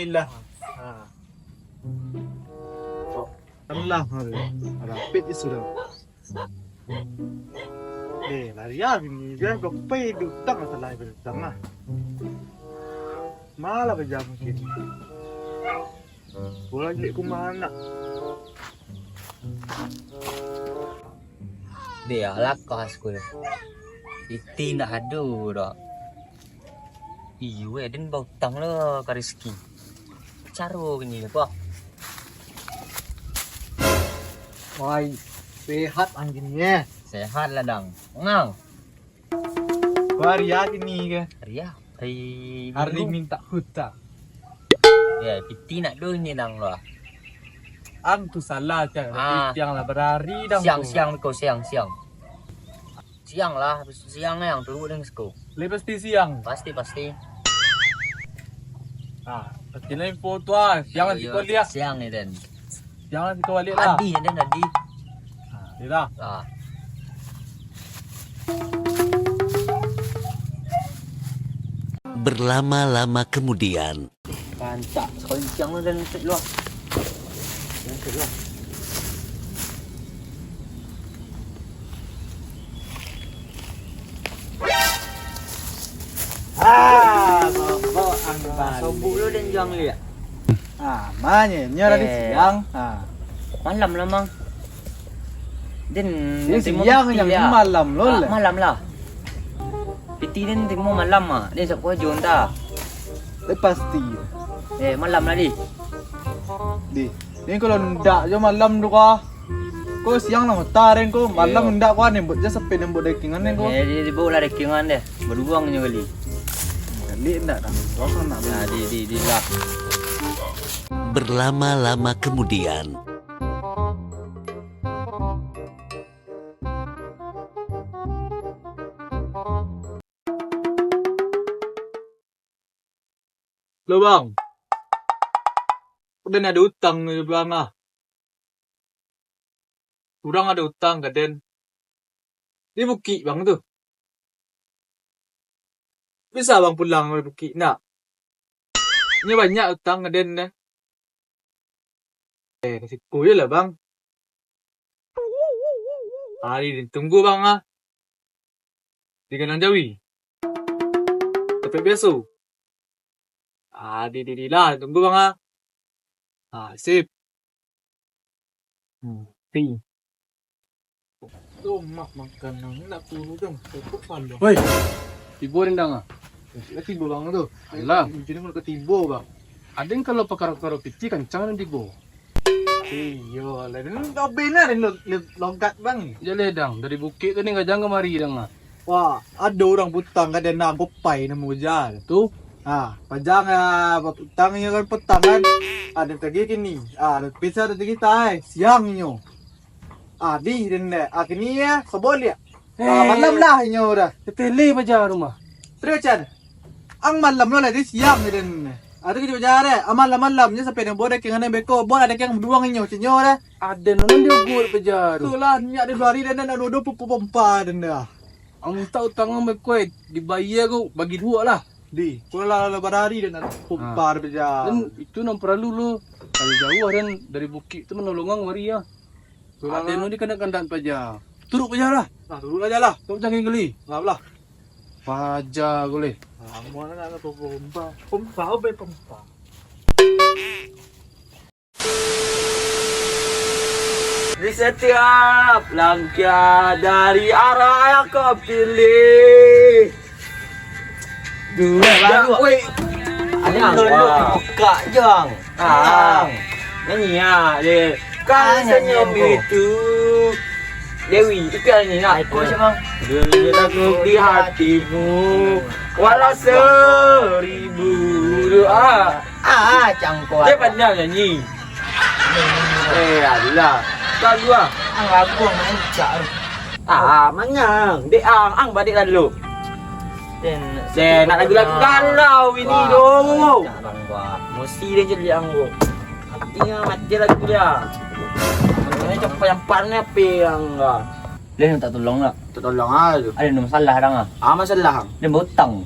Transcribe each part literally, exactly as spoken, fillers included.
Bismillah. Ha. Alah, rapit je sudah. Eh, lari ah, bini dia, kau pai di utang, salah di utang lah. Malah bajam kini. Bola je ku mana? Deh, alakah sekolah. Iti nak ado dah. Iyo, eh, den bautang lah ka Rizki. Caro kini apa? Wai, sehat ang kini, eh? Sehat lah, Dang. Ngang. Hari kini ke? Hari ah, hari Hari Minggu. Minta hutang. Ya, piti nak dulu ni, Dang, lah. Ang tu salah, Cang. Ah. Piti ang lah barari, Dang, siang, tu. Siang, kau siang, siang. Siang lah, siang yang tu, Dang, siko. Lai pasti siang? Pasti, pasti. Ah, pasti lah info tu, ah. Siang. Iyo, siko liak. Siang ni, Den. Siang lah siko baliak lah. Adi, Den, adi. Ah, adi lah. Ah. Berlama-lama kemudian. Rancak, sakali siang tu, Den, cek lu lah. Den, cek lu lah. Ah, sobok ang balik. Sobok lu, Den, juang liak. Ah, manye, nyo tadi siang. Ah. Malam lah, Mang. Den, siang, malam lo lah. Malam lah. Piti den tarimo malam ah. Den sak kuajo ntah. Tapi pasti. Eh, malam lah, Di. Di. Ni kalau ndak jo malam tu kah? Ko siang lah mata den ko, malam ndak ko, nembok je sampai nembok dekingan den ko. Eh, di, di bawah lah dekingan deh. Baduang nyo kali. Kali ndak dah. Kosong nak. Nah, di, di, di lah. Berlama-lama kemudian. Lo, Bang. Den ado utang jo Bang ah. Urang ado utang ka den. Di bukik Bang tu. Bisa Bang pulang dari bukik, ndak? Nyo banyak utang ka den deh. Eh, ka siko je lah, Bang. Ah, di, di, tunggu, Bang, ah. Di Ganang Jawi. Tapi biaso. Ah, di, di, di lah, tunggu, Bang, ah. Ah, sip. Hmm, pi. Tu mak makan nang nak turu dong. Cukup pandang. Woi. Tibo den dang ah. Lah tibo Bang tu. Alah. Macam ni ketibo Bang. Aden kalau pakaro-karo piti kancang den tibo. Iyo, lah den dah benar den lo-, lo-, logat Bang. Jaleh dang, dari bukik tu ni gajang kamari dang ah. Wah, ado urang butang ka den nang kopai namo ja. Tu. Ah, pajang ah, butang nyo kan petang kan. Ah, den tagih kini. Ah, den pisah den tagih tai, siang nyo. Ah, di den dek. Ah, kini ya, soboliak. Ah, malam lah inyo dah. Tetele paja rumah. Terus, Chan. Ang malam lo lah, di siang den. Ah, tu kini paja dek. Ah, malam-malam nyo sampai den buat dek yang beko. Buat ada yang buang inyo, cinyo dah. Aden nan diogot paja tu. Tu lah, nyak di luar den nak nuduh pupu pompa den dah. Ang minta utang ang bakuai, dibayia ko bagi duo lah. Di, ko lah, lah barari den nak pompa paja. Dan itu nan paralu lo. Kalau jauah den dari bukik tu manolong ang mari ya. Aden lo di kandak-kandak paja. Turuk paja lah. Nah, turuk aja lah. Turuk jangan geli. Lah lah. Paja ko leh. Amuah nak pompa. Pompa, obe pompa. Di setiap langkah dari arah yang kau pilih. Dua, weh. Ada yang buka, Jang. Ah. Nyanyi ah, dia. Kan senyum itu. Dewi, itu kan nyanyi nak. Aku sama. Dulu aku di hatimu. Walau seribu doa. Ah, cangkok. Dia pandai nyanyi. Eh, alah. Kau dua. Ang lagu ang rancak. Ah, manyang. Dek ang, ang badik lalu. Den, nak lagu-lagu galau ini doh. Musti dia jadi ang. Artinya mati lagu dia. Ini campak-campaknya apa yang enggak? Dia minta tolong nak. Minta tolong aja tu. Ada masalah dang ah. Ah, masalah. Dia berutang.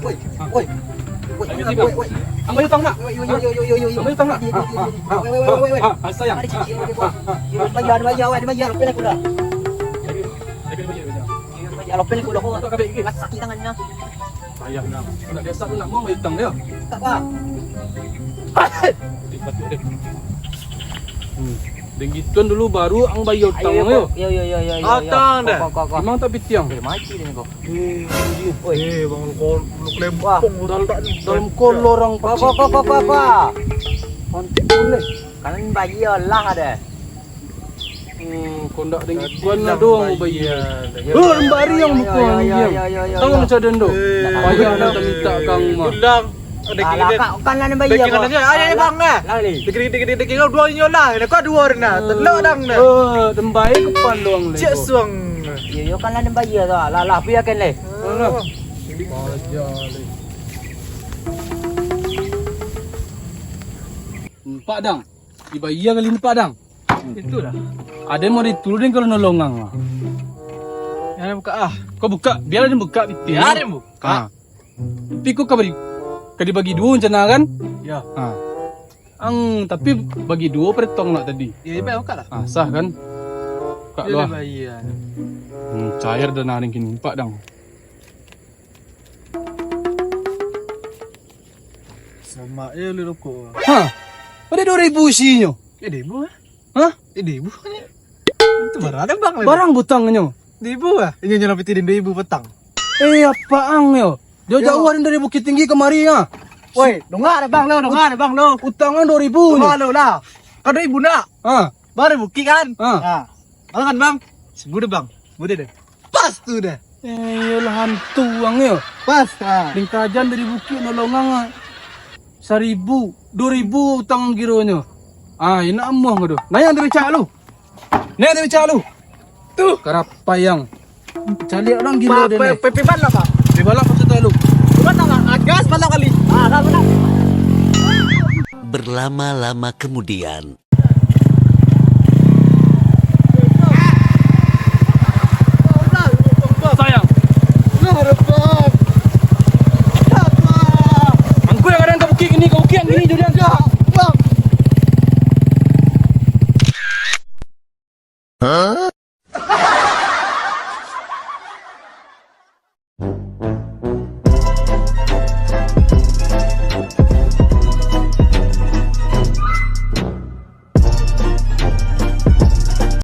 Woi, woi. Woi, woi, woi. Ambo utang nak? Woi, woi, woi, woi, woi, woi. Ambo utang nak? Ha, ha, ha, ha, ha, sayang. Ha, ha, ha. Bayar, bayar, bayar, bayar, bayar, bayar, bayar. Bayar, bayar, bayar. Bayar, bayar, bayar. Sakit tangannya. Payah nak. Nak biasa tu nak buang utang dia. Tak apa. Eh, batuk deh. Hmm. Dengan gituan dulu baru ang bayar utang, ayo, yo. Yo, yo, yo, yo, yo, yo. Utang dah. Kau, kau, kau, kau. Memang tak pitiang. Eh, mati deh kau. Eh, anjing. Oi. Eh, bang, kau, lu kelempong. Wah. Dalam, dalam kolor orang. Kau, kau, kau, kau, kau, kau. Pantik boleh. Kalian bayar lah dah. Hmm, kau ndak dengan gituan lah dong bayar. Oh, lembari yang buka ni. Tahu macam den tu? Eh. Payah nak minta kang mah. Undang. Alah, kak, kan lah nambah iya, kok. Ayo, ayo, bang, nah. Lah, ni. Dikit, dikit, dikit, dikit, dua inyo lah. Nah, kau dua orang nah. Telok dang nah. Eh, dembai ke pandang leh. Cek suang. Iyo, iyo, kan lah nambah iya tu. Lah, lah, biarkan leh. Alah. Aja leh. Empat dang. Dibayar kali empat dang. Itulah. Ada mau ditulun kalau nolong ang lah. Ya, buka ah. Kau buka, biar ada buka piti. Biar ada buka. Ha. Tapi kau ka bagi, ka dibagi duo rencana kan? Ya. Ha. Ang, tapi bagi duo paretong nak tadi. Ya, ya, buka lah. Ha, sah kan? Buka luah. Iya. Hmm, cair dana ringkin empat dang. Sama ya lu rokok. Ha. Ada dua ribu isinyo. Eh, dua ribu ah? Hah? Eh, dua ribu ni. Itu barang ada bang lah. Barang butangnyo. Dua ribu ah? Ini nyo piti dua ribu petang. Eh, apa ang yo? Jauh-jauh hari dari Bukittinggi kemari ya. Woi, dengar deh bang lo, dengar deh bang lo. Utang ang dua ribu. Dengar lo lah. Kau dua ribu nak? Ha. Baru bukit kan? Ha. Ha. Makan bang. Seribu deh bang. Seribu deh. Pas tu dah. Eh, iyolah hantu ang yo. Pas, ha. Ding tajan dari bukik nolong ang, ah. Saribu, dua ribu utang ang kironyo. Ah, enak amuah kau tu. Nah, yang dari cak lu. Nah, yang dari cak lu. Tu. Karapai ang. Caliak orang gilo dia ni. Pe-, pe-, pe balap, Pak. Pe balap maksud lu. Balap, Pak. Agas balap kali. Ah, dah balap. Berlama-lama kemudian. Sayang. Angku yang kadang ka bukik gini, ka bukik gini, Julian.